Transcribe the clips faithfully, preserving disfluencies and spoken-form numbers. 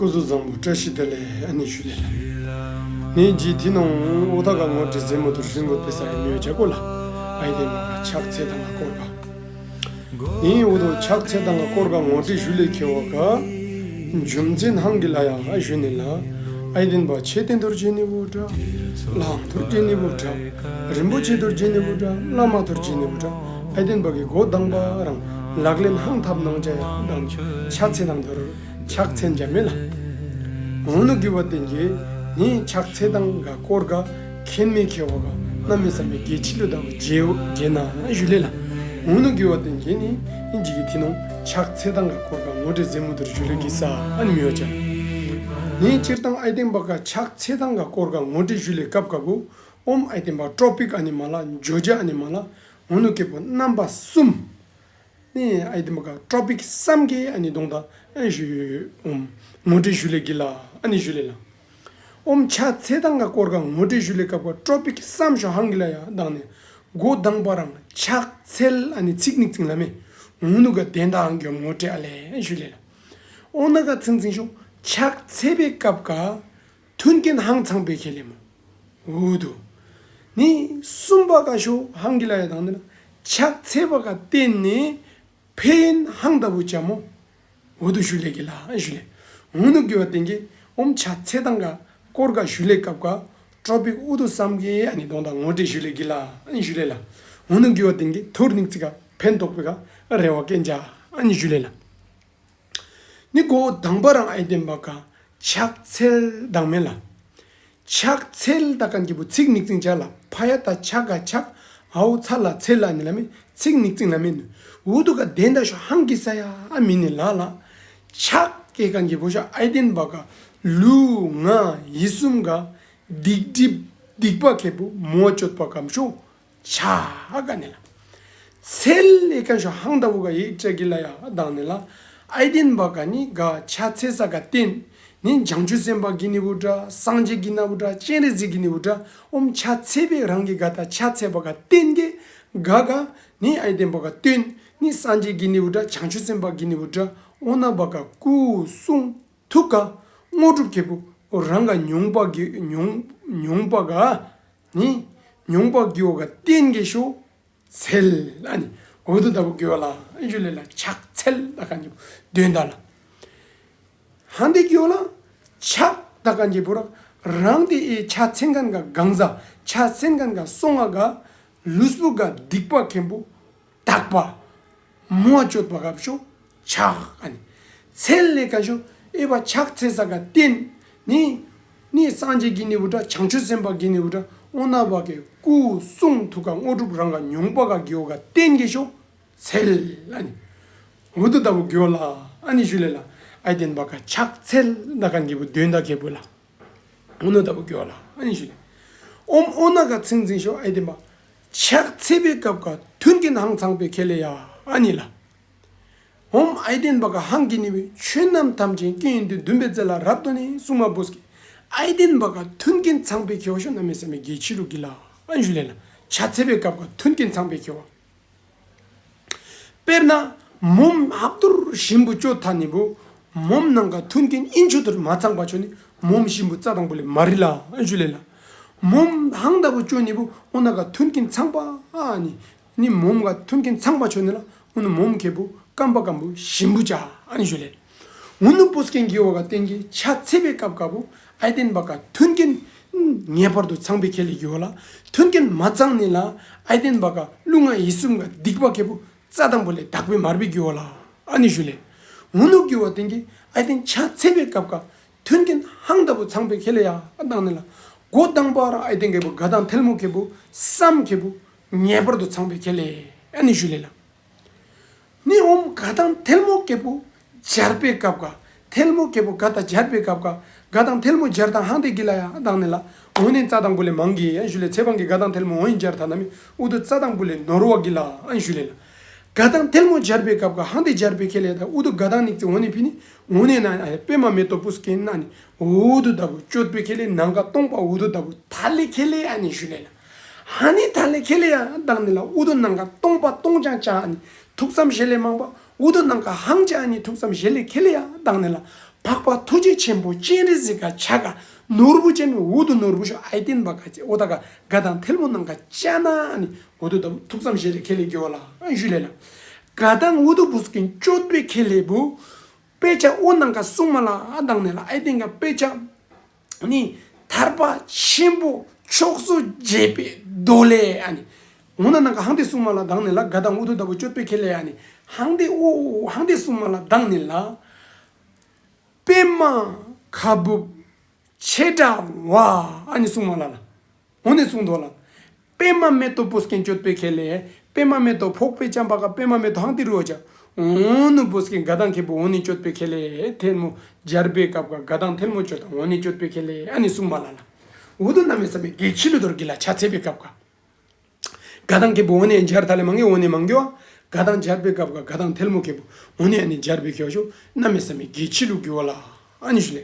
སྐུ་གཟུགས་བཟང་པོ། བཀྲ་ཤིས་བདེ་ལེགས། ཨ་ནི་ཞུ་ལེ་ལགས། ནི་ཇི་ཐི་ནོང་ཨོ་ཐ་ག་ངོ་སྤྲོད་ཟེ་མོ་ཐུར་ཞུ་དགོ་པས་ས་ཡི་མི་ཡོ་ཅ་ཀོ་ལགས། ཨའི་ཏེན་བ་ག་ཕྱག་འཚལ་དང་ག་སྐོར་ག། ནི་ཨོ་ཐོ་ཕྱག་འཚལ་དང་ག་སྐོར་ག་ངོ་སྤྲོད་ཞུ་ལེ་ཁེ་བ་ག། རྒྱུ་མཚན་ཧང་གི་ལ་ཡ་ཨ་ཞུ་ནི་ལགས། ཨའི་ཏེན་བ་མཆོད་རྟེན་ཐུར་བྱེད་ནི་བུ་དྲག། ལྷ་ཐུར་བྱེད་ནི་བུ་དྲག། རིན་པོ་ཆེ་ཐུར་བྱེད་ནི་བུ་དྲག། བླ་མ་ཐུར་བྱེད་ནི་བུ་དྲག། ཨའི་ཏེན་བ་གི་གོ་དང་པ་རང་ལག་ལེན་ཧང་ཐབས་ནང་ཅ་ཡ་དང་ཕྱག་འཚལ་དང་ཐུར་ཕྱག་འཚལ་འཇམ་མེ་ལགས། འོ་ནུ་གི་བ་ཏེན་གི་ནི་ཕྱག་འཚལ་དང་ག་སྐོར་ག་མཁྱེན་མི་ཁེ་བ་ག་གནམ་མེད་ས་མེད་གལ་ཆི་ལུ་དང་བ་ཇེ་ཇེ་ན་ཨ་ཞུ་ལེ་ལགས། འོ་ནུ་གི་བ་ཏེན་གི་ནི་ཨིན་ཇི་གི་ཐི་ནོང་ཕྱག་འཚལ་དང་ག་སྐོར་ག་ངོ་སྤྲོད་ཟེ་མོ་ཐུར་ཞུ་ལེ་གི་ས་ཨ་ནི་མི་ཡོ་ཅ། ནི་སྤྱིར་བཏང་ཨའི་ཏེན་བ་ག་ཕྱག་འཚལ་དང་ག་སྐོར་ག་ངོ་སྤྲོད་ཞུ་ལེ་སྐབས་ག་བུ་ཨོམ་ཨའི་ཏེན་བ་ཊོ་པིཀ་ཨ་ནི་མ་ལ་བརྗོད་བྱ་ཨ་ནི་མ་ལ་འོ་ནུ་ཁེ་བུ་རྣམ་པ་གསུམ། ནི་ཨའི་ཏེན་བ་ག་ཊོ་པིཀ་གསུམ་གི་ཨ་ནི་དོན་དག་ཨ་ཞུ་ཨོམ་ངོ་སྤྲོད་ཞུ་ལེ་གི་ལ་ཨ་ནི་ཞུ་ལེ་ལགས། ཨོམ་ཕྱག་འཚལ་དང་ག་སྐོར་ག་ངོ་སྤྲོད་ཞུ་ལེ་སྐབས་ག་ཊོ་པིཀ་གསུམ་ཤོ་ཧང་གི་ལ་ཡ་དང་ནི་གོ་དང་པ་རང་ཕྱག་འཚལ་ཨ་ནི་ཚིག་ཉིག་ཙིང་ལ་མེ་འོ་ནུ་ག་དོན་དག་ཧང་གི་ངོ་སྤྲོད་ཨ་ལེ་ཨ་ཞུ་ལེ་ལགས། འོ་ན་ག་ཚིང་ཚིང་ཤོ་ཕྱག་འཚལ་བའི་སྐབས་ག་མཐུན་རྐྱེན་ཧང་ཚང་པེ་ཁེ་ལེ་མོ། འོ་དུ། ནི་གསུམ་པ་ག་ཤོ་ཧང་གི་ལ་ཡ་དང་ནི་ལ་ཕྱག་འཚལ་བ་ག་བརྟེན་ནི་ཕན་ཡོན་ཧང་ད་བུ་ཅ་མོ། འོ་དུ་ཞུ་ལེ་གི་ལ་ཨ་ཞུ་ལེ། འོ་ནུ་གི་བ་ཏེན་གི་ཨོམ་ཕྱག་འཚལ་དང་ག་སྐོར་ག་ཞུ་ལེ་སྐབས་ག་ཊོ་པིཀ་འོ་དུ་གསུམ་གི་ཨ་ནི་དོན་དག་ངོ་སྤྲོད་ཞུ་ལེ་གི་ལ་ཨ་ནི་ཞུ་ལེ་ལགས། འོ་ནུ་གི་བ་ཏེན་གི་ཐུར་ཉིག་ཙིང་ག་ཕན་ཐོགས་པེ་ག་རེ་བ་ཀེན་ཅ་ཨ་ནི་ཞུ་ལེ་ལགས། ནི་གོ་དང་པ་རང་ཨའི་ཏེན་བ་ག་ཕྱག་འཚལ་དང་མེ་ལགས། ཕྱག་འཚལ་ད་གན་གི་བུ་ཚིག་ཉིག་ཙིང་ཅ་ལགས། ཕ་ཡ་ཏ་ཕྱ་ག་ཕྱག། འའོ་ཚ་ལ་འཚལ་ལ་ནི་ལ་མེ་ཚིག་ཉིག་ཙིང་ལ་མེ་ནི། འོ་དུ་ག་དོན་དག་ཤོ་ཧང་གི་ས་ཡ་ཨ་མེ་ནི་ལ་ལགས། ཕྱག་གི་གན་གི་བུ་ཤོ་ཨའི་ཏེན་བ་ག་ལུས་ངག་ཡིད་གསུམ་ག་སྡིག་སྒྲིབ་སྡིག་པ་ཁེ་བུ་མོ་ཅོད་པ་གམ་ཤོ་ཕྱག་ག་ནི་ལགས། འཚལ་ལེ་གན་ཤོ་ཧང་ད་བུ་ག་ཡིག་ཅ་གི་ལ་ཡ་དང་ནི་ལ་ཨའི་ཏེན་བ་ག་ནི་ག་ཕྱག་འཚལ་ས་ག་བརྟེན་ནི་བྱང་ཆུབ་སེམས་དཔའ་གི་ནི་བུ་དྲག། སངས་རྒྱས་གི་ནི་བུ་དྲག། སྤྱན་རས་གཟིགས་གི་ནི་བུ་དྲག། ཨོམ་ཕྱག་འཚལ་བེ་རང་གི་ག་ད་ཕྱག་འཚལ་བ་ག་བརྟེན་གི་ག་ག་ནི་ཨའི་ཏེན་བ་ག་བརྟེན་ནི་སངས་རྒྱས་གི་ནི་བུ་དྲག། བྱང་ཆུབ་སེམས་དཔའ་གི་ནི་བུ་དྲག། འོ་ན་བ་ག་སྐུ་གསུང་ཐུགས་ཀ་དངོས་གྲུབ་ཁེ་བུ་རང་ག་མྱོང་པ་གི་མྱོང་མྱོང་པ་ག་ནི་མྱོང་པ་གི་བ་ག་བརྟེན་གི་ཤོ་འཚལ་ཨ་ནི། འོ་དུ་ད་བུ་གི་བ་ལ་ཨ་ཞུ་ལེ་ལགས། ཕྱག་འཚལ་ད་གན་གི་བུ་དོན་དག་ལགས། ཧང་དེ་གི་བ་ལ་ཕྱག་ད་གན་གི་བུ་རང་རང་དེ་ཨེ་ཕྱག་འཚལ་གན་ག་གང་ཟག་ཕྱག་འཚལ་གན་ག་སོང་ང་ག་ལུས་པོ་ག་སྡིག་པ་ཁེ་བུ་དག་པ་མོ་ཅོད་པ་ག་བུ་ཤོ་ཕྱག་ཨ་ནི། འཚལ་ལེ་གན་ཤོ་ཨེ་བ་ཕྱག་འཚལ་ས་ག་བརྟེན་ནི་ནི་སངས་རྒྱས་གི་ནི་བུ་དྲག། བྱང་ཆུབ་སེམས་དཔའ་གི་ནི་བུ་དྲག། འོ་ན་བ་གི་སྐུ་གསུང་ཐུགས་ཀ་དངོས་གྲུབ་རང་ག་མྱོང་པ་ག་གི་བ་ག་བརྟེན་གི་ཤོ་འཚལ་ཨ་ནི། འོ་དུ་ད་བུ་གི་བ་ལ་ཨ་ནི་ཞུ་ལེ་ལགས། ཨའི་ཏེན་བ་ག་ཕྱག་འཚལ་ད་གན་གི་བུ་དོན་དག་ཁེ་བུ་ལགས། འོ་ནུ་ད་བུ་གི་བ་ལ་ཨ་ནི་ཞུ་ལེ། ཨོམ་འོ་ན་ག་ཚིང་ཚིང་ཤོ་ཨའི་ཏེན་བ་ཕྱག་འཚལ་བའི་སྐབས་ག་མཐུན་རྐྱེན་ཧང་ཚང་པེ་ཁེ་ལེ་ཡ་ཨ་ནི་ལགས། ཨོམ་ཨའི་ཏེན་བ་ག་ཧང་གི་ནི་བུ་ཆོས་རྣམས་ཐམས་ཅད་ཀུན་ཡིན་ཏེ། འདུན་པའི་རྩེ་ལ་རབ་ཏུ་གནས། གསུངས་པ་བུ་སྐྱེས། ཨའི་ཏེན་བ་ག་མཐུན་རྐྱེན་ཚང་པེ་ཁེ་བ་ཤོ་གནམ་མེད་ས་མེད་གལ་ཆི་རུ་གི་ལ་ཨ་ནི་ཞུ་ལེ་ལགས། ཕྱག་འཚལ་བའི་སྐབས་ག་མཐུན་རྐྱེན་ཚང་པེ་ཁེ་བ། དཔེར་ན་མོམ་ཧབ་ཏུར་ཞིམ་པོ་ཅོ་ཐ་ནི་བུ་མོམ་ནང་ག་མཐུན་རྐྱེན་ཨིན་ཆུ་ཏུར་མ་ཚང་པ་ཆོ་ནི་མོམ་ཞིམ་པོ་རྩ་དང་པོ་ལས་མ་རིལ་ལ་ཨ་ནི་ཞུ་ལེ་ལགས། མོམ་ཧང་ད་བུ་ཅོ་ནི་བུ་འོ་ན་ག་མཐུན་རྐྱེན་ཚང་པ་ཨ་ནི། ནི་མོམ་ག་མཐུན་རྐྱེན་ཚང་པ་ཆོ་ནི་ལ་འོ་ནུ་མོམ་ཁེ་བུ་སྐམ་པ་སྐམ་པོ་ཞིམ་པོ་ཅ་ཨ་ནི་ཞུ་ལེ། འོ་ནུ་བུ་སྐྱེས་གི་བ་ག་བརྟེན་གི་ཕྱག་འཚལ་བའི་སྐབས་ག་བུ་ཨའི་ཏེན་བ་ག་མཐུན་རྐྱེན་ངེས་པར་དུ་ཚང་པེ་ཁེ་ལེ་གི་བ་ལ། མཐུན་རྐྱེན་མ་ཚང་ནི་ལ་ཨའི་ཏེན་བ་ག་ལུས་ངག་ཡིད་གསུམ་ག་སྡིག་པ་ཁེ་བུ་རྩ་དང་པོ་ལས་དག་པེ་མ་རིལ་བེ་གི་བ་ལ་ཨ་ནི་ཞུ་ལེ། འོ་ནུ་གི་བ་བརྟེན་གི་ཨའི་ཏེན་ཕྱག་འཚལ་བའི་སྐབས་ག་མཐུན་རྐྱེན་ཧང་ད་བུ་ཚང་པེ་ཁེ་ལེ་ཡ་ཨ་དང་ནི་ལ། གོ་དང་པ་རང་ཨའི་ཏེན་གི་བུ་ག་དང་ཐལ་མོ་ཁེ་བུ་སམ་ཁེ་བུ་ངེས་པར་དུ་ཚང་པེ་ཁེ་ལེ་ཨ་ནི་ཞུ་ལེ་ལགས། ནི་ཨོམ་ག་དང་ཐལ་མོ་ཁེ་བུ་སྦྱར་བའི་སྐབས་ག་ཐལ་མོ་ཁེ་བུ་ག་དང་སྦྱར་བའི་སྐབས་ག་ག་དང་ཐལ་མོ་སྦྱར་དང་ཧང་དེ་གི་ལ་ཡ་ཨ་དང་ནི་ལ། འོ་ནི་རྩ་དང་པོ་ལས་མང་གི་ཨ་ནི་ཞུ་ལེ། ཚེ་འབངས་གི་ག་དང་ཐལ་མོ་འོ་ཡིན་སྦྱར་ཐ་ན་མི་འུ་དུ་རྩ་དང་པོ་ལས་ནོར་བ་གི་ལ་ཨ་ནི་ཞུ་ལེ་ལགས། ག་དང་ཐལ་མོ་སྦྱར་བའི་སྐབས་ག་ཧང་དེ་སྦྱར་བེ་ཁེ་ལེ་ད་འུ་དུ་ག་དང་ཉིག་ཙེ་འོ་ནི་ཕི་ནི་འོ་ནི་ན་པེ་མ་མེ་ཏོག་བུ་སྐྱེས་ན་ནི་འུ་དུ་ད་བུ་ཅོད་པེ་ཁེ་ལེ་ནང་ག་སྟོང་པ་འུ་དུ་ད་བུ་ཐ་ལེ་ཁེ་ལེ་ཨ་ནི་ཞུ་ལེ་ལགས། ཧ་ནི་ཐ་ལེ་ཁེ་ལེ་ཡ་དང་ནི་ལ་འུ་དུ་ནང་ག་སྟོང་པ་སྟོང་ཅང་ཅང་ཨ་ནི་ཐུགས་བསམ་བཞེས་ལེ་མང་པ་འུ་དུ་ནང་ག་ཧང་ཅང་ཨ་ནི་ཐུགས་བསམ་བཞེས་ལེ་ཁེ་ལེ་ཡ་དང་ནི་ལ། འཕགས་པ་ཐུགས་རྗེ་ཆེན་པོ་སྤྱན་རས་གཟིགས་ག་ཕྱག་ག་ནོར་བུ་ཅན་འུ་དུ་ནོར་བུ་ཤོ་ཨའི་ཏེན་བ་ག་ཅི་ཨོ་ཐ་ག་ག་དང་ཐལ་མོ་ནང་ག་ཅ་ན་ཨ་ནི་འུ་དུ་དབ་ཐུགས་བསམ་བཞེས་ཏེ་ཁེ་ལེ་གི་ཝ་ལ་ཨན་ཞུ་ལེ་ལ། ག་དང་འུ་དུ་བུ་སྐྱོན་གཅོད་པའི་ཁེ་ལེ་བུ། དཔེ་ཆ་ཨོ་ནང་ག་གསུང་མ་ལ་ཨ་དང་ནི་ལ་ཨའི་ཏེན་ག་དཔེ་ཆ་ནི་ཐར་པ་ཆེན་པོ་མཆོག་སུ་བྱེད་པའི་མདོ་ལས་ཨ་ནི། འོ་ན་ནང་ག་ཧང་ཏེ་གསུང་མ་ལ་དང་ནི་ལ་ག་དང་འུ་དུ་དབ་བུ་གཅོད་པའི་ཁེ་ལེ་ཨ་ནི། ཧང་ཏེ་ཨོ་ཧང་ཏེ་གསུང་མ་ལ་དང་ནི་ལ། པདྨ་ཁ་བུབ་ཆེ་དྲག་བ་ཨ་ནི་གསུང་མ་ལ་ལ། འོ་ནི་གསུང་དོ་ལ། པདྨ་མེ་ཏོག་བུ་སྐྱོན་གཅོད་པའི་ཁེ་ལེ། པདྨ་མེ་ཏོག་ཕོག་པའི་ཅམ་པ་ག་པདྨ་མེ་ཏོག་ཧང་ཏི་རུ་བ་ཅ། འོ་ནུ་བུ་སྐྱོན་ག་དང་ཁེ་བུ་འོ་ནི་གཅོད་པའི་ཁེ་ལེ། ཐལ་མོ་སྦྱར་བའི་སྐབས་ག་ག་དང་ཐལ་མོ་གཅོད་དང་འོ་ནི་གཅོད་པའི་ཁེ་ལེ་ཨ་ནི་གསུང་མ་ལ་ལ། འུ་དུ་གནམ་མེད་ས་མེད་གལ་ཆི་ལུ་དོར་གི་ལ་ཕྱག་འཚལ་བའི་སྐབས་ག། ག་དང་ཁེ་བུ་འོ་ནི་སྦྱར་ཐ་ལེ་མང་གི་འོ་ནི་མང་གི་ཝ། ག་དང་སྦྱར་བའི་སྐབས་ག་ག་དང་ཐལ་མོ་ཁེ་བུ་འོ་ནི་ཨ་ནི་སྦྱར་བའི་ཁེ་ཝ་ཤོ་གནམ་མེད་ས་མེད་གལ་ཆི་ལུ་གི་ཝ་ལ་ཨ་ནི་ཞུ་ལེ།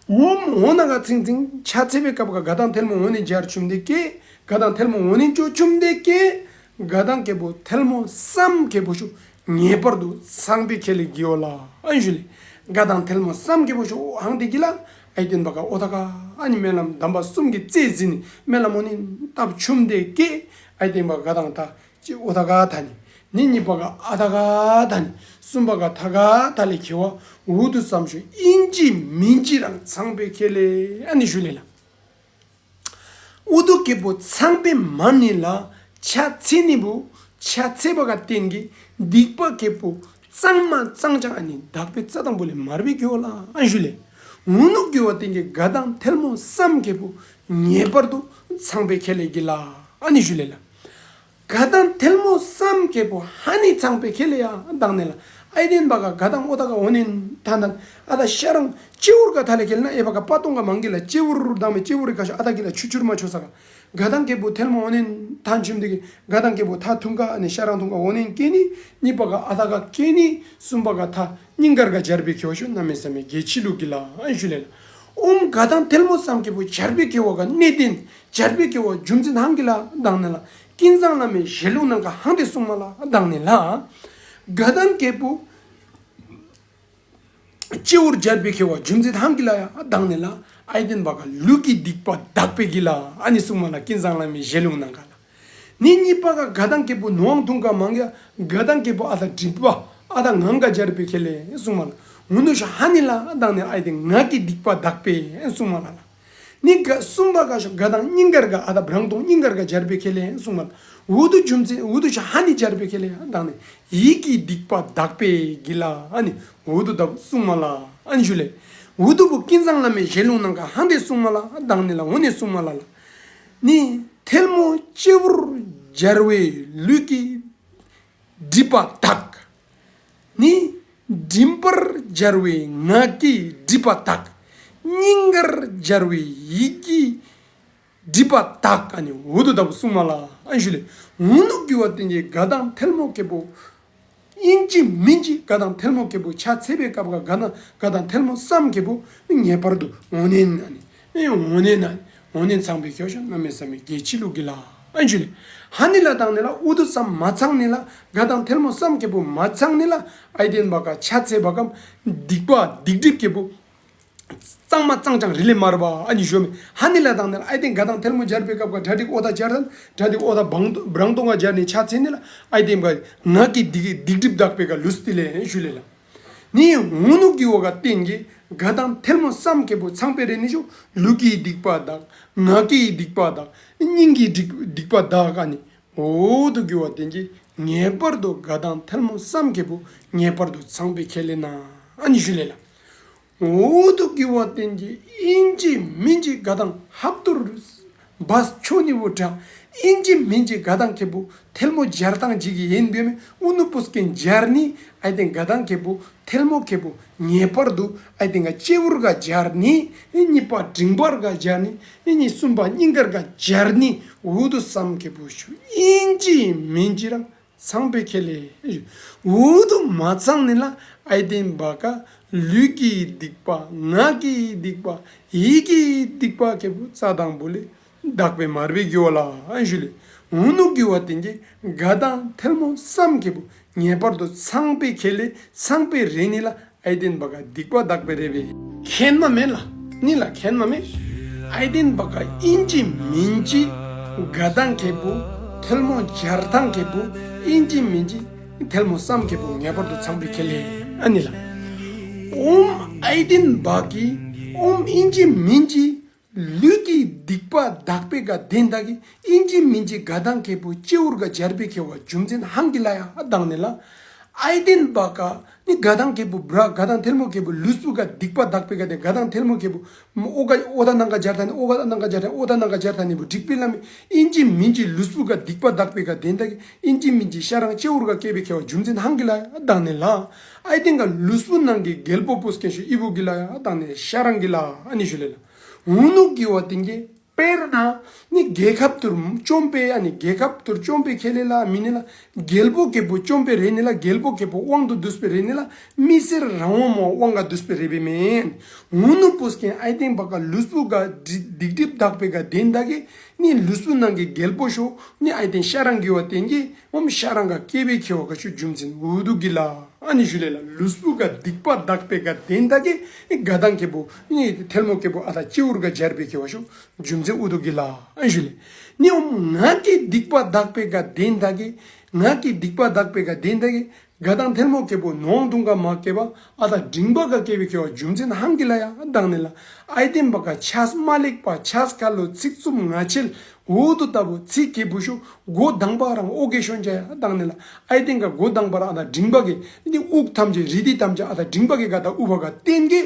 འོ་འོ་ན་ག་ཚིང་ཚིང་ཕྱག་འཚལ་བའི་སྐབས་ག་ག་དང་ཐལ་མོ་འོ་ནི་སྦྱར་ཆུམ་དེ་ཀེ། ག་དང་ཐལ་མོ་འོ་ནི་གཅོད་ཆུམ་དེ་ཀེ། ག་དང་ཁེ་བུ་ཐལ་མོ་སམ་ཁེ་བུ་ཤོ་ངེས་པར་དུ་ཚང་པའི་ཁེ་ལེ་གི་ཝ་ལ་ཨན་ཞུ་ལེ། ག་དང་ཐལ་མོ་སམ་ཁེ་བུ་ཤོ་ཧང་ཏེ་གི་ལ། ཨའི་ཏེན་བ་ག་ཨོ་ཐ་ག་ཨ་ནི་སྨོན་ལམ་དམ་པ་གསུམ་གྱི་རྩེ་ཟིན་ནི་སྨོན་ལམ་འོ་ནི་བཏབ་ཆུམ་དེ་ཀེ། ཨའི་ཏེན་བ་ག་དང་ཐ་ཅི་ཨོ་ཐ་ག་ཐ་ནི། ནི་གཉིས་པ་ག་ཨ་ཐ་ག་ཐ་ནི། གསུམ་པ་ག་ཐ་ག་ཐ་ལེ་ཁེ་ཝ་འུ་དུ་སམ་ཤོ་ཨིན་ཅི་མིན་ཅི་རང་ཚང་པའི་ཁེ་ལེ་ཨ་ནི་ཞུ་ལེ་ལ། འུ་དུ་ཁེ་བུ་ཚང་པའི་མ་ནི་ལ་ཕྱག་འཚལ་ནི་བུ་ཕྱག་འཚལ་བ་ག་བརྟེན་གི་སྡིག་པ་ཁེ་བུ་གཙང་མ་གཙང་རྐྱང་ཨ་ནི་དག་པའི་རྩ་དང་པོ་ལས་མར་བའི་གི་ཝ་ལ་ཨན་ཞུ་ལེ། འུ་ནུ་གི་ཝ་བརྟེན་གི་ག་དང་ཐལ་མོ་སམ་ཁེ་བུ་ངེས་པར་དུ་ཚང་པའི་ཁེ་ལེ་གི་ལ་ཨ་ནི་ཞུ་ལེ་ལ། ག་དང་ཐལ་མོ་སམ་ཁེ་བུ་ཧ་ནི་ཚང་པའི་ཁེ་ལེ་ཡ་དང་ནི་ལ། ཨའི་ཏེན་བ་ག་ག་དང་ཨོ་ཐ་ག་འོ་ནི་ཐ་ན་ཨ་ད་ཤ་རང་སྤྱི་བོར་ག་ཐ་ལེ་ཁེ་ལེ་ན་ཨེ་བ་ག་པ་ཏོང་ག་མང་གི་ལ་སྤྱི་བོར་དང་མེ་སྤྱི་བོར་ག་ཤོ་ཨ་ད་གི་ལ་ཆུ་ཆུར་མ་ཆོ་ས་ག། ག་དང་ཁེ་བུ་ཐལ་མོ་འོ་ནི་ཐ་ཆུམ་དེ་གི་ག་དང་ཁེ་བུ་ཐ་ཐུང་ག་ཨ་ནི་ཤ་རང་ཐུང་ག་འོ་ནི་ཀེ་ནི། གཉིས་པ་ག་ཨ་ཐ་ག་ཀེ་ནི། གསུམ་པ་ག་ཐ་སྙིང་གར་ག་སྦྱར་བའི་ཁེ་ཝ་ཤོ་གནམ་མེད་ས་མེད་གལ་ཆི་ལུ་གི་ལ་ཨན་ཞུ་ལེ་ལ། ཨོམ་ག་དང་ཐལ་མོ་སམ་ཁེ་བུ་སྦྱར་བའི་ཁེ་ཝ་ག་གནད་དོན་སྦྱར་བའི་ཁེ་ཝ་རྒྱུ་མཚན་ཧང་གི་ལ་དང་ནི་ལ། ཀུན་བཟང་བླ་མའི་ཞལ་ལུང་ནང་ག་ཧང་ཏེ་གསུང་མ་ལ་དང་ནི་ལ། ག་དང་ཁེ་བུ་སྤྱི་བོར་སྦྱར་བའི་ཁེ་ཝ་རྒྱུ་མཚན་ཧང་གི་ལ་ཡ་དང་ནི་ལ། ཨའི་ཏེན་བ་ག་ལུས་ཀྱི་སྡིག་པ་དག་པའི་གི་ལ་ཨ་ནི་གསུང་མ་ལ་ཀུན་བཟང་བླ་མའི་ཞལ་ལུང་ནང་ག་ལ། ནི་གཉིས་པ་ག་ག་དང་ཁེ་བུ་ནོ་ཝང་ཐུང་ག་མང་ག་ག་དང་ཁེ་བུ་ཨ་ད་སྒྲིབ་པ་ཨ་ད་ངང་ག་སྦྱར་བའི་ཁེ་ལེ་གསུང་མ་ལ། འུ་ནུ་ཤོ་ཧ་ནི་ལ་དང་ནི་ཨའི་ཏེན་ངག་གི་སྡིག་པ་དག་པའི་གསུང་མ་ལ་ལ། ནི་ག་གསུམ་པ་ག་ཤོ་ག་དང་སྙིང་གར་ག་ཨ་ད་བྲང་ཏོང་སྙིང་གར་ག་སྦྱར་བའི་ཁེ་ལེ་གསུང་མ་ལ། འུ་དུ་རྒྱུ་མཚན་འུ་དུ་ཤོ་ཧ་ནི་སྦྱར་བའི་ཁེ་ལེ་དང་ནི་ཡིད་ཀྱི་སྡིག་པ་དག་པའི་གི་ལ་ཨ་ནི་འུ་དུ་དབ་གསུང་མ་ལ་ཨན་ཞུ་ལེ། འུ་དུ་བུ་ཀུན་བཟང་བླ་མའི་ཞལ་ལུང་ནང་ག་ཧང་ཏེ་གསུང་མ་ལ་དང་ནི་ལ་འོ་ནི་གསུང་མ་ལ་ལ། ནི་ཐལ་མོ་སྤྱི་བོར་སྦྱར་བའི་ལུས་ཀྱི་སྒྲིབ་པ་དག། ནི་མགྲིན་པར་སྦྱར་བའི་ངག་གི་སྒྲིབ་པ་དག། སྙིང་གར་སྦྱར་བའི་ཡིད་ཀྱི་སྒྲིབ་པ་དག་ཨ་ནི་འུ་དུ་དབ་གསུང་མ་ལ་ཨན་ཞུ་ལེ། འུ་ནུ་གི་ཝ་བརྟེན་གི་ག་དང་ཐལ་མོ་ཁེ་བུ་ཨིན་ཅི་མིན་ཅི་ག་དང་ཐལ་མོ་ཁེ་བུ་ཕྱག་འཚལ་བའི་སྐབས་ག་ག་དང་ག་དང་ཐལ་མོ་སམ་ཁེ་བུ་ངེས་པར་དུ་འོ་ནི་ཨ་ནི་ཨེ་འོ་ནི་ན་འོ་ནི་ཚང་པའི་ཁེ་ཝ་ཤོ་གནམ་མེད་ས་མེད་གལ་ཆི་ལུ་གི་ལ་ཨན་ཞུ་ལེ། ཧ་ནི་ལ་དང་ནི་ལ་འུ་དུ་སམ་མ་ཚང་ནི་ལ་ག་དང་ཐལ་མོ་སམ་ཁེ་བུ་མ་ཚང་ནི་ལ་ཨའི་ཏེན་བ་ག་ཕྱག་འཚལ་བ་གམ་སྡིག་པ་སྡིག་སྒྲིབ་ཁེ་བུ་གཙང་མ་གཙང་རྐྱང་རི་ལས་མར་བ་ཨ་ནི་ཞུ་མི། ཧ་ནི་ལ་དང་ནི་ལ་ཨའི་ཏེན་ག་དང་ཐལ་མོ་སྦྱར་བའི་སྐབས་ག་གྲ་སྒྲིག་ཨོ་ཐ་སྦྱར་ཐན་གྲ་སྒྲིག་ཨོ་ཐ་བྲང་ཏོང་ག་སྦྱར་ནི་ཕྱག་འཚལ་ནི་ལ་ཨའི་ཏེན་ག་ངག་གི་སྡིག་སྡིག་སྒྲིབ་དག་པའི་ག་ལུས་ཏེ་ལེ་ཞུ་ལེ་ལ། ནི་འུ་ནུ་གི་ཝ་ག་བརྟེན་གི་ག་དང་ཐལ་མོ་སམ་ཁེ་བུ་ཚང་པའི་རེ་ནི་ཤོ་ལུས་ཀྱི་སྡིག་པ་དག། ངག་གི་སྡིག་པ་དག། སྙིང་གི་སྡིག་སྡིག་པ་དག་ཨ་ནི་འུ་དུ་གི་ཝ་བརྟེན་གི་ངེས་པར་དུ་ག་དང་ཐལ་མོ་སམ་ཁེ་བུ་ངེས་པར་དུ་ཚང་པའི་ཁེ་ལེ་ན་ཨ་ནི་ཞུ་ལེ་ལ། འུ་དུ་གི་ཝ་བརྟེན་གི་ཨིན་ཅི་མིན་ཅི་ག་དང་ཧབ་ཏུ་བས་ཆོ་ནི་བུ་དྲག། ཨིན་ཅི་མིན་ཅི་ག་དང་ཁེ་བུ་ཐལ་མོ་སྦྱར་ཐང་ཅིག་གི་ཡིན་པའི་མི་འུ་ནུ་བུ་སྐྱོན་སྦྱར་ནི་ཨའི་ཏེན་ག་དང་ཁེ་བུ་ཐལ་མོ་ཁེ་བུ་ངེས་པར་དུ་ཨའི་ཏེན་ག་སྤྱི་བོར་ག་སྦྱར་ནི་གཉིས་པ་མགྲིན་པར་ག་སྦྱར་ནི་གཉིས་གསུམ་པ་སྙིང་གར་ག་སྦྱར་ནི་འུ་དུ་སམ་ཁེ་བུ་ཤོ་ཨིན་ཅི་མིན་ཅི་རང་ཚང་པའི་ཁེ་ལེ། འུ་དུ་མ་ཚང་ནི་ལ་ཨའི་ཏེན་བ་ག་ལུས་ཀྱི་སྡིག་པ་ངག་གི་སྡིག་པ་ཡིད་ཀྱི་སྡིག་པ་ཁེ་བུ་རྩ་དང་པོ་ལས་དག་པའི་མར་བའི་གི་ཝ་ལ་ཨན་ཞུ་ལེ། འུ་ནུ་གི་ཝ་བརྟེན་གི་ག་དང་ཐལ་མོ་སམ་ཁེ་བུ་ངེས་པར་དུ་ཚང་པའི་ཁེ་ལེ་ཚང་པའི་རེ་ནི་ལ་ ཨའི་ཏེན་བ་ག་སྡིག་པ་དག་པེ་རེ་བེ། མཁྱེན་མ་མེན་ལ། ནི་ལ་མཁྱེན་མ་མེན། ཨའི་ཏེན་བ་ག་ཨིན་ཅི་མིན་ཅི་ག་དང་ཁེ་པུ་ཐལ་མོ་སྦྱར་ཐངས་ཁེ་པུ་ཨིན་ཅི་མིན་ཅི་ཐལ་མོ་བསམ་ཁེ་པུ་ངེས་པར་དུ་ཚང་པེ་ཁེ་ལེ། ཨ་ནི་ལ། ཨོམ་ཨའི་ཏེན་བ་གི་ཨོམ་ཨིན་ཅི་མིན་ཅི་ལུས་ཀྱི་སྡིག་པ་དག་པེ་ག་དེན་དག་གི་ཨིན་ཅི་མིན་ཅི་ག་དང་ཁེ་པུ་སྤྱི་བོར་ག་སྦྱར་བེ་ཁེ་བ་རྒྱུ་མཚན་ཧང་གི་ལ་ཡ་དག་ནི་ལ། ཨའི་ཏེན་བ་ག་ནི་ག་དང་ཁེ་པུ་བྲ་ག་དང་ཐལ་མོ་ཁེ་པུ་ལུས་པོ་ག་སྡིག་པ་དག་པེ་ག་དེ་ག་དང་ཐལ་མོ་ཁེ་པུ་ཨོ་ག་ཨོ་ད་ནང་ག་སྦྱར་ཐ་ནི་ཨོ་ག་ནང་ག་སྦྱར་ཐ་ནི་ཨོ་ད་ནང་ག་སྦྱར་ཐ་ནི་བུ་འགྲིག་པེ་ལ་མེ། ཨིན་ཅི་མིན་ཅི་ལུས་པོ་ག་སྡིག་པ་དག་པེ་ག་དེན་དག་གི་ཨིན་ཅི་མིན་ཅི་ཤ་རང་སྤྱི་བོར་ག་སྐྱེ་བེ་ཁེ་བ་རྒྱུ་མཚན་ཧང་གི་ལ་ཡ་དག་ནི་ལ། ཨའི་ཏེན་ག་ལུས་པོ་ནང་གི་རྒྱལ་པོ་པོ་སྐྱེ་ཤོ་ཨི་བུ་གི་ལ་ཡ་དག་ནི་ཤ་རང་གི་ལ། ཨ་ནི་ཞུ་ལེ་ལ། འུ་ནུ་གི་བ་དེན་གི་དཔེར་ན་ནི་རྒྱལ་ཁབ་ཐུར་བཅོམ་པེ་ཨ་ནི་རྒྱལ་ཁབ་ཐུར་བཅོམ་པེ་ཁེ་ལེ་ལ་མི་ནི་ལ། རྒྱལ་པོ་ཁེ་པུ་བཅོམ་པེ་རེ་ནི་ལ། རྒྱལ་པོ་ཁེ་པུ་དབང་དུ་བསྡུས་པེ་རེ་ནི་ལ། མི་སེར་རང་དབང་མོ་དབང་ག་བསྡུས་པེ་རེ་བེ་མེན། འུ་ནུ་པུ་སྐྱེ་ཨའི་ཏེན་བ་ག་ལུས་པོ་ག་སྡིག་སྒྲིབ་དག་པེ་ག་དེན་དག་གི་ནི་ལུས་པོ་ནང་གི་རྒྱལ་པོ་ཤོ་ནི་ཨའི་ཏེན་ཤ་རང་གི་བ་དེན་གི་ཨོམ་ཤ་རང་ག་སྐྱེ་བེ་ཁེ་བ་ག་ཤོ་རྒྱུ་མཚན་འུ་དུ་གི་ལ། ཨ་ནི་ཞུ་ལེ་ལ། ལུས་པོ་ག་སྡིག་པ་དག་པེ་ག་དེན་དག་གི་ནི་ག་དང་ཁེ་པུ་ནི་ཐལ་མོ་ཁེ་པུ་ཨ་ད་སྤྱི་བོར་ག་སྦྱར་བེ་ཁེ་བ་ཤོ་རྒྱུ་མཚན་འུ་དུ་གི་ལ། ཨ་ནི་ཞུ་ལེ། ནི་ཨོམ་ངག་གི་སྡིག་པ་དག་པེ་ག་དེན་དག་གི་ངག་གི་སྡིག་པ་དག་པེ་ག་དེན་དག་གི་ག་དང་ཐལ་མོ་ཁེ་པུ་ནོང་དུང་ག་མ་སྐྱེ་བ་ཨ་ད་འབྲིང་པ་ག་སྐྱེ་བེ་ཁེ་བ་རྒྱུ་མཚན་ཧང་གི་ལ་ཡ་དག་ནི་ལ། ཨའི་ཏེན་བ་ག་ཆས་མ་ལེགས་པ་ཆས་ཁ་ལོ་ཚིག་རྩུབ་ངག་འཁྱལ་འུ་དུ་ལྟ་བུ་ཚིག་ཁེ་པུ་ཤོ་འགོ་དང་པ་རང་ཨོ་གེ་ཤོན་ཅ་ཡ་དག་ནི་ལ། ཨའི་ཏེན་ག་འགོ་དང་པ་རང་ཨ་ད་འབྲིང་པ་གི་ནི་དབུགས་ཐམས་ཅད་རི་དི་ཐམས་ཅད་ཨ་ད་འབྲིང་པ་གི་ག་ད་དབུ་བ་ག་བརྟེན་གི་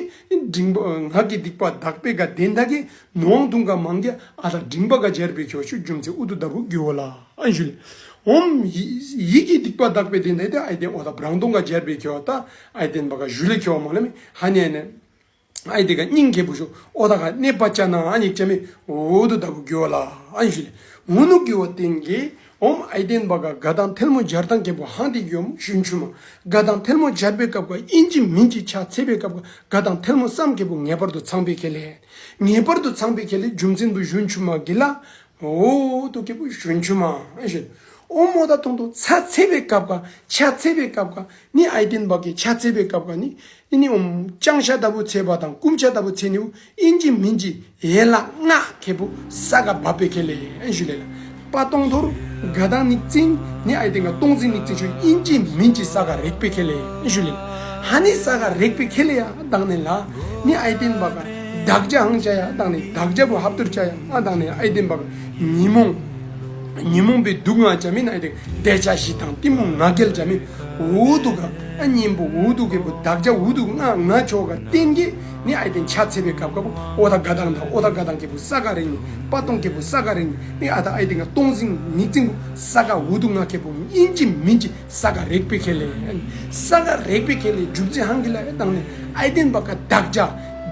འབྲིང་པ་ངག་གི་སྡིག་པ་དག་པེ་ག་དེན་དག་གི་ནོང་དུང་ག་མང་གི་ཨ་ད་འབྲིང་པ་ག་སྦྱར་བེ་ཁེ་བ་ཤོ་རྒྱུ་མཚན་འུ་དུ་ལྟ་བུ་གི་བ་ལ། ཨ་ནི་ཞུ་ལེ། ཨོམ་ཡིད་ཡིད་ཀྱི་སྡིག་པ་དག་པེ་དེན་དག་གི་ཨའི་ཏེན་ཨོ་ད་བྲང་དུང་ག་སྦྱར་བེ་ཁེ་བ་ད་ཨའི་ཏེན་བ་ག་ཞུ་ལེ་ཁེ་བ་མ་ལ་མེ། ཧ་ནི་ཨ་ནི་ཨའི་ཏེན་ག་སྙིང་ཁེ་པུ་ཤོ་ཨོ་ད་ག་གནས་པ་ཅ་ན་ཨ་ནི་ཅ་མེ་འུ་དུ་ལྟ་བུ་གི་བ་ལ། ཨ་ནི་ཞུ་ལེ། འུ་ནུ་གི་བ་དེན་གི་ཨོམ་ཨའི་ཏེན་བ་ག་ག་དང་ཐལ་མོ་སྦྱར་ཐངས་ཁེ་པུ་ཧང་དེ་གི་ཨོམ་ཞུན་ཆུ་མ། ག་དང་ཐལ་མོ་སྦྱར་བེ་སྐབས་ག་ཨིན་ཅི་མིན་ཅི་ཆ་ཚེ་བེ་སྐབས་ག་ག་དང་ཐལ་མོ་བསམ་ཁེ་པུ་ངེས་པར་དུ་ཚང་པེ་ཁེ་ལེ། ངེས་པར་དུ་ཚང་པེ་ཁེ་ལེ་རྒྱུ་མཚན་བུ་ཞུན་ཆུ་མ་གི་ལ། འུ་དུ་ཁེ་པུ་ཞུན་ཆུ་མ་ཨ་ཞུ། ཨོ་མོ་ད་ཐོང་ཐོང་ཆ་ཚེ་བེ་སྐབས་ག་ཆ་ཚེ་བེ་སྐབས་ག་ནི་ཨའི་ཏེན་བ་གི་ཆ་ཚེ་བེ་སྐབས་ག་ནི་ཨི་ནི་ཨོམ་ལྕང་ཤ་ལྟ་བུ་ཚེ་བ་དང་སྐུམ་ཤ་ལྟ་བུ་ཚེ་ནི་བུ་ཨིན་ཅི་མིན་ཅི་ཡན་ལག་ལྔ་ཁེ་པུ་ས་ག་བབ་པེ་ཁེ་ལེ་ཨ་ཞུ་ལེ་ལ། པ་ཏོང་ཐོར་ག་དང་ནིག་ཙིང་ནི་ཨའི་ཏེན་ག་སྟོང་ཟིང་ནིག་ཙིང་ཤོ་ཨིན་ཅི་མིན་ཅི་ས་ག་རེག་པེ་ཁེ་ལེ་ཨ་ཞུ་ལེ་ལ། ཧ་ནི་ས་ག་རེག་པེ་ཁེ་ལེ་ཡ་དག་ནི་ལ། ནི་ཨའི་ཏེན་བ་ག་དག་ཇ་ཧང་ཅ་ཡ་དག་ནི་དག་ཇ་བུ་ཧབ་ཏུར་ཅ་ཡ་ཨ་དག་ནི་ཨའི་ཏེན་བ་ག་ཉི་མོང་ཉི་མོང་པའི་དུག་ལྔ་ཅ་མེ་ན་ཨའི་ཏེན་ག་དེ་ཆ་བཞི་དང་གཏི་མུག་ང་རྒྱལ་ཅ་མེ་འུ་དུ་ག་ཨ་གཉེན་པོ་འུ་དུ་ཁེ་པུ་དག་ཇ་འུ་དུ་ལྔ་ལྔ་ཆོ་ག་བརྟེན་གི་ནི་ཨའི་ཏེན་ཆ་ཚེ་བེ་སྐབས་སྐབས་པུ་ཨོ་ད་ག་དང་དང་ཨོ་ད་ག་དང་ཁེ་པུ་ས་ག་རེག་ནི་པ་ཏོང་ཁེ་པུ་ས་ག་རེག་ནི་ནི་ཨ་ད་ཨའི་ཏེན་ག་སྟོང་ཟིང་ནིག་ཙིང་པུ་ས་ག་འུ་དུ་ལྔ་ཁེ་པུ་ཨིན་ཅི་མིན་ཅི་ས་ག་རེག་པེ་ཁེ་ལེ། ས་ག་རེག་པེ་ཁེ་ལེ་རྒྱུ་མཚན་ཧང་གི་ལ་ཡ་དག་ནི་ཨའི་ཏེན་བ་ག་དག་ཇ་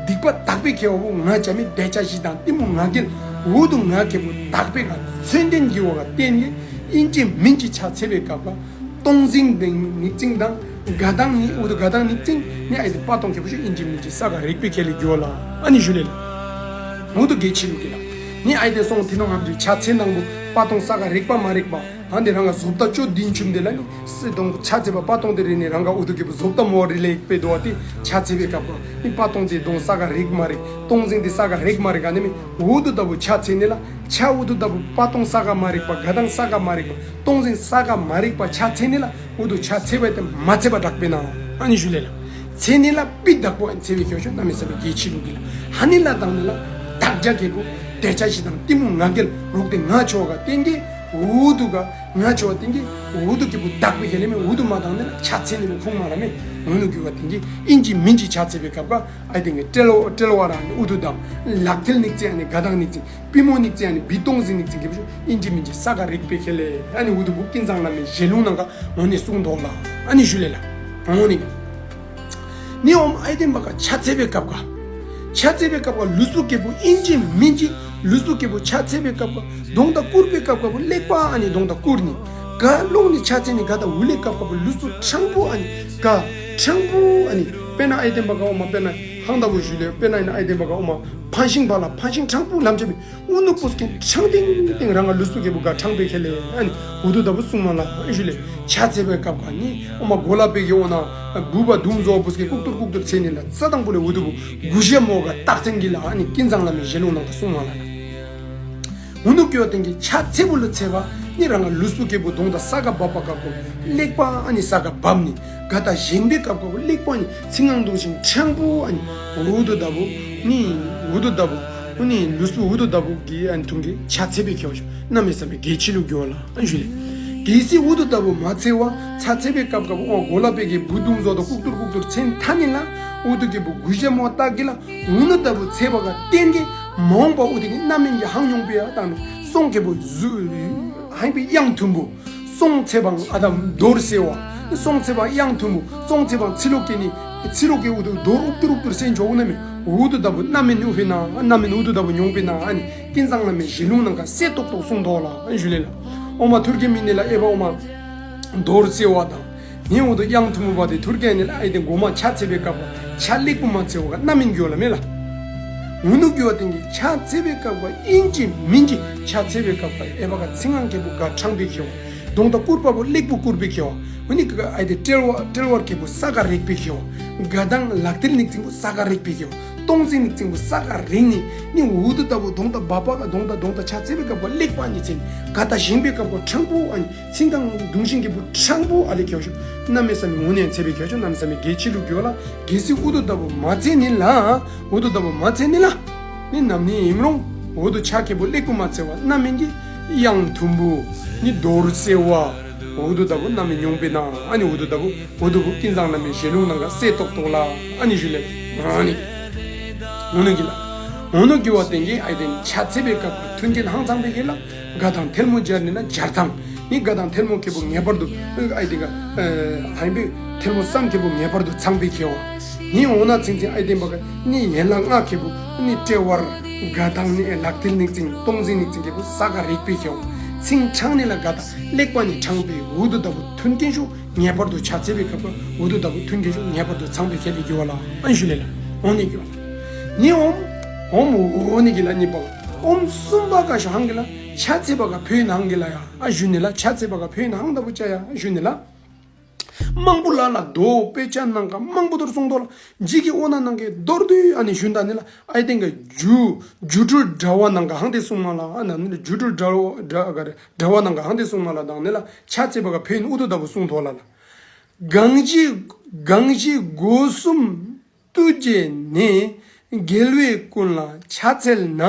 སྡིག་པ་དག་པེ་ཁེ་བ་བུ་ང་ཅ་མེ་དེ་ཆ་བཞི་དང་གཏི་མུག་ང་རྒྱལ་འུ་དུ་ལྔ་ཁེ་པུ་དག་པེ་ག་མཚོན་དོན་གི་བ་ག་བརྟེན་གི་ཨིན་ཅི་མིན་ཅི་ཆ་ཚེ་བེ་སྐབས་ག་སྟོང་ཟིང་དང་ནིག་ཙིང་དང་ག་དང་ནི་འུ་དུ་ག་དང་ནིག་ཙིང་ནི་ཨའི་ཏེན་པ་ཏོང་ཁེ་པུ་ཤོ་ཨིན་ཅི་མིན་ཅི་ས་ག་རེག་པེ་ཁེ་ལེ་གི་བ་ལ་ཨ་ནི་ཞུ་ལེ་ལ། འུ་དུ་གེ་ཆི་ལུ་གི་ལ། ནི་ཨའི་ཏེན་སོང་ཐི་ནོ་ངམ་ཅིག་ཆ་ཚེ་ནང་བུ་པ་ཏོང་ས་ག་རེག་པ་མ་རེག་པ། ཨ་ནི་རང་ག་བཟོ་ལྟ་ཅོ་དིན་ཆུམ་དེ་ལ་ནི་སི་དོང་ཆ་ཚེ་བ་པ་ཏོང་དེ་རེ་ནི་རང་ག་འུ་དུ་ཁེ་པུ་བཟོ་ལྟ་མོ་རི་ལེ་པེ་དོ་བ་ཏེ་ཆ་ཚེ་བེ་སྐབས་ག་ནི་པ་ཏོང་དེ་དོང་ས་ག་རེག་མ་རེག་སྟོང་ཟིང་དེ་ས་ག་རེག་མ་རེག་ག་ནི་མེ་འུ་དུ་ལྟ་བུ་ཆ་ཚེ་ནི་ལ་ཆ་འུ་དུ་ལྟ་བུ་པ་ཏོང་ས་ག་མ་རེག་པ་ག་དང་ས་ག་མ་རེག་པ་སྟོང་ཟིང་ས་ག་མ་རེག་པ་ཆ་ཚེ་ནི་ལ། འུ་དུ་ཆ་ཚེ་བ་ཏེ་མ་ཚེ་བ་དྲག་པེ་ན་ཨ་ནི་ཞུ་ལེ་ལ། ཚེ་ནི་ལ་པི་དག་པོ་ཨ་ནི་ཚེ་བེ་ཁེ་བ་ཤོ་གནམ་མེད་ས་མེད་གེ་ཆི་ལུ་གི་ལ། ཧ་ནི་ལ་དག་ནི་ལ་དག་ཇ་ཁེ་པུ་དེ་ཆ་བཞི་དང་གཏི་མུག་ང་རྒྱལ་རོག་དེ་ང་ཆོ་ག་བརྟེན་གི་འུ་དུ་ག་ང་ཆོ་བ་བརྟེན་གི་འུ་དུ་ཁེ་པུ་དག་པེ་ཁེ་ལེ་མེ་འུ་དུ་མ་དག་ནི་ལ་ཆ་ཚེ་ནི་མེ་ཁུངས་མ་ལ་མེ་འུ་ནུ་གི་བ་བརྟེན་གི་ཨིན་ཅི་མིན་ཅི་ཆ་ཚེ་བེ་སྐབས་ག་ཨའི་ཏེན་གི་ཏྲེལ་བ་ཏྲེལ་བ་ར་ཨ་ནི་འུ་དུ་དང་ལག་མཐིལ་ནིག་ཙིང་ཨ་ནི་ག་དང་ནིག་ཙིང་པུས་མོ་ནིག་ཙིང་ཨ་ནི་བི་སྟོང་ཟིང་ནིག་ཙིང་ཁེ་པུ་ཤོ་ཨིན་ཅི་མིན་ཅི་ས་ག་རེག་པེ་ཁེ་ལེ། ཨ་ནི་འུ་དུ་བུ་ཀུན་བཟང་བླ་མའི་ཞལ་ལུང་ནང་ག་འོ་ནི་གསུངས་དོ་ལ། ཨ་ནི་གསུངས་དོ་ལ། ཨ་ནི་ནི་ཨོམ་ཨའི་ཏེན་བ་ག་ཆ་ཚེ་བེ་སྐབས་ག་ཆ་ཚེ་བེ་སྐབས་ག་ལུས་སུ་ཁེ་པུ་ཨིན་ཅི་མིན་ཅི་ལུས་སུ་ཁེ་པུ་ཆ་ཚེ་བེ་སྐབས་ག་གདོང་དང་བཀུར་བེ་སྐབས་ག་བུ་ལེགས་པ་ཨ་ནི་གདོང་དང་བཀུར་ནི་ག་ལོང་ནི་ཆ་ཚེ་ནི་ག་དང་འུ་ལེ་སྐབས་ག་བུ་ལུས་སུ་ཕྲང་པོ་ཨ་ནི་ག་ཕྲང་པོ་ཨ་ནི་དཔེར་ན་ཨའི་ཏེན་བ་ག་འོ་མ་དཔེར་ན། ཧང་ད་བུ་ཞུ་ལེ། དཔེར་ན་ཨིན་ན་ཨའི་ཏེན་པ་ག་ཨོ་མ་ཕང་ཤིང་བ་ལ་ཕང་ཤིང་ཕྲང་པོ་ལམ་ཅ་མི་ཨུ་ནུ་པུས་ཀིན་ཕྲང་ཏིང་ཏིང་རང་ག་ལུས་པོ་ཁེ་པུ་ག་ཕྲང་པེ་ཁེ་ལེ། ཨ་ནི་ཨུ་ཐུ་ད་བུ་སུང་མ་ལ་ཨ་ཞུ་ལེ། ཆ་ཚེ་བའི་སྐབས་ག་ནི་ཨོ་མ་གོ་ལ་པེ་གི་ཨོ་ན་བུ་བ་དུང་ཟོ་པུས་ཀིན་ཀུག་ཏུར་ཀུག་ཏུར་ཚེ་ནི་ལ་རྩ་དང་པོ་ལེ་ཨུ་ཐུ་བུ་གུ་ཞེ་མོ་ག་རྟག་ཚན་གི་ལ་ཨ་ནི་ཀིན་ཙང་ལ་མེ་ཞེ་ལུང་ནང་ག་སུང་མ་ལ་ལ། ཨུ་ནུ་གི་བ་ཏེན་གི་ཆ་ཚེ་བུ་ལ་ཚེ་བ་ནི་རང་ག་ལུས་པོ་ཁེ་པུ་དོང་ད་ས་ག་བབ་པ་ག་གོ་ལེགས་པ་ཨ་ནི་ས་ག་བབ་ནི་ག་ད་ཞེན་པེ་སྐབས་ག་གོ་ལེགས་པ་ནི་ཚིང་ངང་དུང་ཤིང་ཕྲང་པོ་ཨ་ནི་ཨུ་ཐུ་ད་བུ་ནི་ཨུ་ཐུ་ད་བུ་ཨུ་ནི་ལུས་པོ་ཨུ་ཐུ་ད་བུ་གི་ཨ་ནི་ཐུང་གི་ཆ་ཚེ་བེ་ཁེ་བ་ཤོ་ན་མེ་ས་མེ་གེ་ཆི་ལུ་གི་བ་ལ་ཨ་ཞུ་ལེ། གེ་སི་ཨུ་ཐུ་ད་བུ་མ་ཚེ་བ་ཆ་ཚེ་བེ་སྐབས་ག་བུ་ཨོ་གོ་ལ་པེ་གི་བུ་དུང་ཟོ་ད་ཀུག་ཏུར་ཀུག་ཏུར་ཚེ་ཐ་ནི་ལ་ཨུ་ཐུ་གི་བུ་གུ་ཞེ་མོ་རྟག་གི་ལ། ཨུ་ནུ་ད་བུ་ཚེ་བ་ག་ཏེན་གི་མ་འོང་པ་ཨུ་ཐུ་གི་རྣམ་སྨིན་གི་ཧང་ཡོང་པེ་ཡ་ད་ནི་སོང་ཁེ་པུ་ཟུ་ཧང་པེ་གཡང་ཐུམ་པུ་སོང་ཚེ་བང་ཨ་དམ་རྡོར་སེ་བ་སོང་ཚེ་བང་གཡང་ཐུམ་པུ་སོང་ཚེ་བང་ཚི་ལོ་ཀེ་ནི་ཚི་ལོ་ཀེ་ཨུ་ཐུ་རྡོར་ཨུབ་ཏུར་ཨུབ་ཏུར་སེན་ཆོག་གུ་ན་མེ་ཨུ་ཐུ་ད་བུ་རྣམ་སྨིན་ཨུ་ཕེ་ན་རྣམ་སྨིན་ཨུ་ཐུ་ད་བུ་ཡོང་པེ་ན་ཨ་ནི་ཀིན་ཙང་ལ་མེ་ཞེ་ལུང་ནང་ག་སེ་ཏོག་ཏོག་སུང་ཐོག་ལ་ཨ་ཞུ་ལེ་ལ། ཨོ་མ་ཐུར་ཀེ་མི་ནི་ལ་ཨེ་བ་ཨོ་མ་རྡོར་སེ་བ་དང་། ནི་འོ་དོ་གཡང་ཐུམ་པུ་བ་དེ་ཐུར་ཀེ་ནི་ལ་ཨའི་ཏེན་གོ་མ་ཆ་ཚེ་བེ་སྐབས་ག་ཆ་ལེགས་པོ་མ་ཚེ་བ་ག་རྣམ་སྨིན་གི་བ་ལ་མེ་ལ། ཨུ་ནུ་གི་བ་ཏེན་གི་ཆ་ཚེ་བེ་སྐབས་ག་ཨིན་ཅི་མིན་ཅི་ཆ་ཚེ་བེ་སྐབས་ག་ཨེ་བ་ག་ཚིང་ངང་ཁེ་པུ་ག་ཕྲང་པེ་ཁེ་བ། དོང་ད་ཀུར་པ་བུ་ལེགས་པོ་ཀུར་པེ་ཁེ་བ། ཨུ་ནི་ག་ཨའི་ཏེན་ཏྲེལ་བ་ཏྲེལ་བར་ཁེ་པུ་ས་ག་རེག་པེ་ཁེ་བ། ག་དང་ལག་ཏེལ་ནིག་ཙིང་པུ་ས་ག་རེག་པེ་ཁེ་བ། སྟོང་ཙིང་ནིག་ཙིང་པུ་ས་ག་རེག་ནི་ནི་ཨུ་ཐུ་ད་བུ་དོང་ད་བབ་པ་ག་དོང་ད་དོང་ད་ཆ་ཚེ་བེ་སྐབས་ག་ལེགས་པ་ནི་ཚེ་ནི་ག་ད་ཞེན་པེ་སྐབས་ག་ཕྲང་པོ་ཨ་ནི། ཚིང་ངང་དུང་ཤིང་ཁེ་པུ་ཕྲང་པོ་ཨ་ལེ་ཁེ་བ་ཤོ་ན་མེ་ས་མེ་ཨུ་ནེ་ཚེ་བེ་ཁེ་བ་ཤོ་ན་མེ་ས་མེ་གེ་ཆི་ལུ་གི་བ་ལ། གེ་སི་ཨུ་ཐུ་ད་བུ་མ་ཚེ་ནི་ལ་ཨུ་ཐུ་ད་བུ་མ་ཚེ་ནི་ལ། ནི་ནམ་ནི་ཨིན་རུང་ཨུ་ཐུ་ཆ་ཁེ་པུ་ལེགས་པོ་མ་ཚེ་བ་རྣམ་སྨིན་གི་གཡང་ཐུམ་པུ་ནི་རྡོར་སེ་བ་ཨུ་ཐུ་ད་བུ་རྣམ་སྨིན་ཡོང་པེ་ན་ཨ་ནི་ཨུ་ཐུ་ད་བུ་ཨུ་ཐུ་བུ་ཀིན་ཙང་ལ་མེ་ཞེ་ལུང་ནང་ག་སེ་ཏོག་ཏོག་ལ་ཨ་ནི་ཞུ་ལེ། ཨ་ནི་ཨུ་ནུ་གི་ལ་ཨུ་ནུ་གི་བ་ཏེན་གི་ཨའི་ཏེན་ཆ་ཚེ་བེ་སྐབས་ག་མཐུན་རྐྱེན་ཧང་ཚང་པེ་ཁེ་ལ། ག་དང་ཐལ་མོ་སྦྱར་ནི་ན་སྦྱར་ཐང་ནི་ག་དང་ཐལ་མོ་ཁེ་པུ་ངེས་པར་དུ་ཨའི་ཏེན་ག་ཨ་ཧང་པེ་ཐལ་མོ་སམ་ཁེ་པུ་ངེས་པར་དུ་ཚང་པེ་ཁེ་བ། ནི་འོ་ན་ཚིང་ཚིང་ཨའི་ཏེན་པ་ག་ནི་ཡན་ལག་ལྔ་ཁེ་པུ་ནི་ཏྲེ་བར་ག་དང་ནི་ལག་ཏེལ་ནིག་ཙིང་སྟོང་ཙིང་ནིག་ཙིང་ཁེ་པུ་ས་ག་རེག་པེ་ཁེ་བ། ཚིང་ཕྲང་ནི་ལ་ག་ད་ལེགས་པ་ནི་ཕྲང་པེ་ཨུ་ཐུ་ད་བུ་མཐུན་རྐྱེན་ཤོ་ངེས་པར་དུ་ཆ་ཚེ་བེ་སྐབས་ག་ཨུ་ཐུ་ད་བུ་མཐུན་རྐྱེན་ཤོ་ངེས་པར་དུ་ཚང་པེ་ཁེ་ལེ་གི་བ་ལ་ཨ་ནི་ཞུ་ལེ་ལ། ཨོ་ནི་གི་བ་ལ། ནི་ཨོམ་ཨོམ་ཨོ་ནི་གི་ལ་ནི་པ་ཨོམ་སུམ་པ་ག་ཤོ་ཧང་གི་ལ་ཆ་ཚེ་བ་ག་ཕེ་ན་ཧང་གི་ལ་ཡ་ཨ་ཞུ་ནི་ལ། ཆ་ཚེ་བ་ག་ཕེ་ན་ཧང་ད་བུ་ཅ་ཡ་ཨ་ཞུ་ནི་ལ། མང་པོ་ལ་ལ་དོ་དཔེ་ཆ་ནང་ག་མང་པོ་དོར་སོང་དོ་ལ། ཇི་གི་ཨོ་ན་ནང་གི་དོར་དུ་ཨ་ནི་ཞུན་ད་ནི་ལ། ཨའི་ཏེན་ག་རྒྱུ་རྒྱུ་འགྲུལ་དྲ་བ་ནང་ག་ཧང་ཏེ་སུང་མ་ལ། ཨ་ན་ནི་ལ་རྒྱུ་འགྲུལ་དྲ་བ་དྲ་ག་རེ་དྲ་བ་ནང་ག་ཧང་ཏེ་སུང་མ་ལ་དང་ནི་ལ། ཆ་ཚེ་བ་ག་ཕེ་ནི་ཨུ་ཐུ་ད་བུ་སུང་དོ་ལ་ལ། གང་ཞིག་གང་ཞིག་སྒོ་གསུམ་ཏུ་བྱས་ནས། རྒྱལ་བའི་ཀུན་ལ་ཕྱག་འཚལ་ན།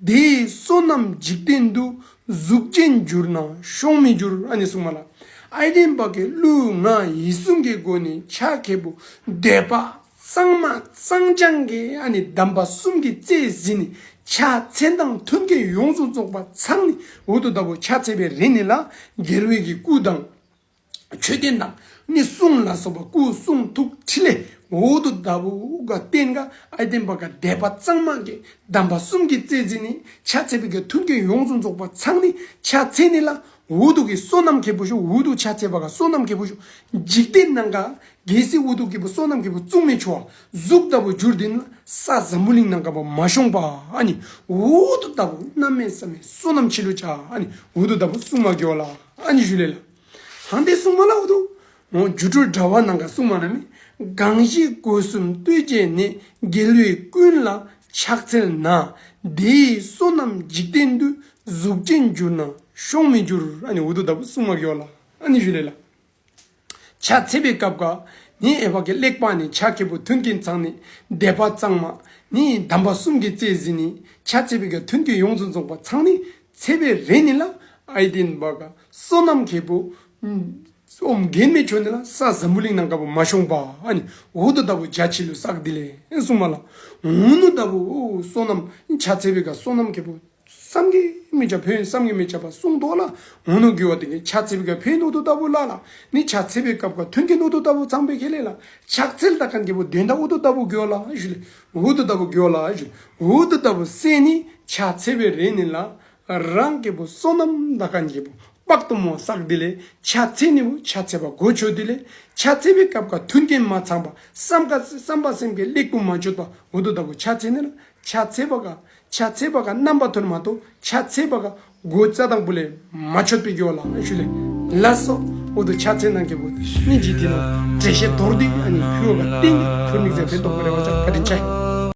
དེའི་བསོད་ནམས་འཇིག་རྟེན་དུ། གཟུགས་ཅན་གྱུར་ན་གཤོང་མི་འགྱུར། ཨ་ནི་གསུངས་མ་ལ། ཨའི་ཏེན་པ་གི་ལུ་ང་ཡིད་གསུམ་གྱི་སྒོ་ནས་ཕྱག་ཁེ་པོ་དད་པ་གཙང་མ་གཙང་རྐྱང་གི་ཨ་ནི་དམ་པ་གསུམ་གྱི་རྩེ་གཟིགས་ནི་ཕྱག་འཚལ་དང་མཐུན་རྐྱེན་ཡོངས་སུ་རྫོགས་པ་ཚང་ནི་འུ་དུ་ད་བུ་ཕྱག་འཚལ་བའི་རིང་ནི་ལ་རྒྱལ་བའི་གི་སྐུ་དང་མཆོད་རྟེན་དང་ནི་གསུང་ལ་སོགས་པ་སྐུ་གསུང་ཐུགས་ཕྲིན་ལས་འུ་དུ་ད་བུ་ག་བརྟེན་ག་ཨའི་ཏེན་པ་ག་དད་པ་གཙང་མ་གི་དམ་པ་གསུམ་གྱི་རྩེ་གཟིགས་ནི་ཕྱག་འཚལ་བའི་གི་མཐུན་རྐྱེན་ཡོངས་སུ་རྫོགས་པ་ཚང་ནི་ཕྱག་འཚལ་ནི་ལ་འུ་དུ་གི་བསོད་ནམས་ཁེ་པོ་ཤོ་འུ་དུ་ཕྱག་འཚལ་བ་ག་བསོད་ནམས་ཁེ་པོ་ཤོ་འཇིག་རྟེན་ནང་ག་གལ་སྲིད་འུ་དུ་གི་བུ་བསོད་ནམས་ཁེ་པོ་བཙུགས་མི་ཆོག་གཟུགས་ལྟ་བུ་འགྱུར་ཏེ་ན་ས་འཛམ་བུ་གླིང་ནང་ག་བུ་མ་ཤོང་པ་ཨ་ནི་འུ་དུ་ད་བུ་གནམ་མེད་ས་མེད་བསོད་ནམས་ཆེ་ལུ་ཆ་ཨ་ནི་འུ་དུ་ད་བུ་གསུང་མ་གི་བ་ལ་ཨ་ནི་ཞུ་ལེ་ལ། ཧང་ཏེ་གསུང་མ་ལ་འུ་དུ། འོ་སྒྱུ་འཕྲུལ་དྲ་བ་ནང་ག་གསུང་མ་ན་མི། གང་ཞིག་སྒོ་གསུམ་ཏུ་བྱས་ནས། རྒྱལ་བའི་ཀུན་ལ་ཕྱག་འཚལ་ན། དེའི་བསོད་ནམས་འཇིག་རྟེན་དུ། གཟུགས་ཅན་གྱུར་ན་གཤོང་མི་འགྱུར། ཨ་ནི་འུ་དུ་ད་བུ་གསུང་མ་གི་བ་ལ་ཨ་ནི་ཞུ་ལེ་ལ། ཕྱག་འཚལ་བའི་སྐབས་ག་ནི་ཨའི་བ་གི་ལེགས་པ་ནི་ཕྱག་ཁེ་པོ་མཐུན་རྐྱེན་ཚང་ནི་དད་པ་གཙང་མ་ནི་དམ་པ་གསུམ་གྱི་རྩེ་གཟིགས་ནི་ཕྱག་འཚལ་བའི་གི་མཐུན་རྐྱེན་ཡོངས་སུ་རྫོགས་པ་ཚང་ནི་འཚལ་བའི་རིང་ནི་ལ་ཨའི་ཏེན་པ་ག་བསོད་ནམས་ཁེ་པོ་ཨོམ་རྒན་མེ་ཆོ་ནི་ལ་ས་འཛམ་བུ་གླིང་ནང་ག་བུ་མ་ཤོང་པ་ཨ་ནི་འུ་དུ་ད་བུ་རྒྱ་ཆེ་ལུ་བསགས་ཏེ་ལེ་གསུང་མ་ལ། འུ་ནུ་ད་བུ་བསོད་ནམས་ཕྱག་འཚལ་བའི་ག་བསོད་ནམས་ཁེ་པོ་བསམ་གྱིས་མི་ཁྱབ་ཕན་བསམ་གྱིས་མི་ཁྱབ་པ་གསུང་དོ་ལ། འུ་ནུ་གི་བ་ཏེ་གི་ཕྱག་འཚལ་བའི་ག་ཕན་འུ་དུ་ད་བུ་ལ་ལ། ནི་ཕྱག་འཚལ་བའི་སྐབས་ག་མཐུན་རྐྱེན་འུ་དུ་ད་བུ་ཚང་པེ་ཁེ་ལེ་ལ། ཕྱག་འཚལ་ད་མཁན་གི་བུ་དོན་དག་འུ་དུ་ད་བུ་གི་བ་ལ་ཞུ་ལེ། འུ་དུ་ད་བུ་གི་བ་ལ་ཞུ། འུ་དུ་ད་བུ་སེ་ནི་ཕྱག་འཚལ་བའི་རིང་ནི་ལ། རང་གི་བུ་བསོད་ནམས་ད་མཁན་གི་བུ་ དཔག་ཏུ་མེད་བསགས། དེ་ལས་ཕྱག་འཚལ་ནི་བོ་ཕྱག་འཚལ་བ་གོ་ཆོད། དེ་ལས་ཕྱག་འཚལ་བའི་སྐབས་ཀ་མཐུན་རྐྱེན་མ་ཚང་པ། བསམ་ཀ་བསམ་པ་སེམས་ཀྱི་ལེགས་པོ་མ་བཅོས་པ། འོ་དོ་ད་བུ་ཕྱག་འཚལ་ནི་ལ་ཕྱག་འཚལ་བ་ག་ཕྱག་འཚལ་བ་ག་རྣམ་པ་ཐོན་མ་གཏོགས། ཕྱག་འཚལ་བ་ག་གོ་རྩ་དང་པོ་ལས་མ་ཆོད་པའི་གི་བ་ལ་ཨ་ཞུ་ལེ། ལགས་སོ། འོ་དོ་ཕྱག་འཚལ་གནང་མཁན་བུ་ནི་ཇི་ཐི་ནོ། འགྲེལ་བཤད་མདོར་བསྡུས་ཨ་ནི་ཕུལ་བ་ག་ཏེ་ཁྱོད་དམིགས་བསལ་ཕན་ཐོགས་པ་རེ་བ་ཅིན་བཀའ་དྲིན་ཆེ།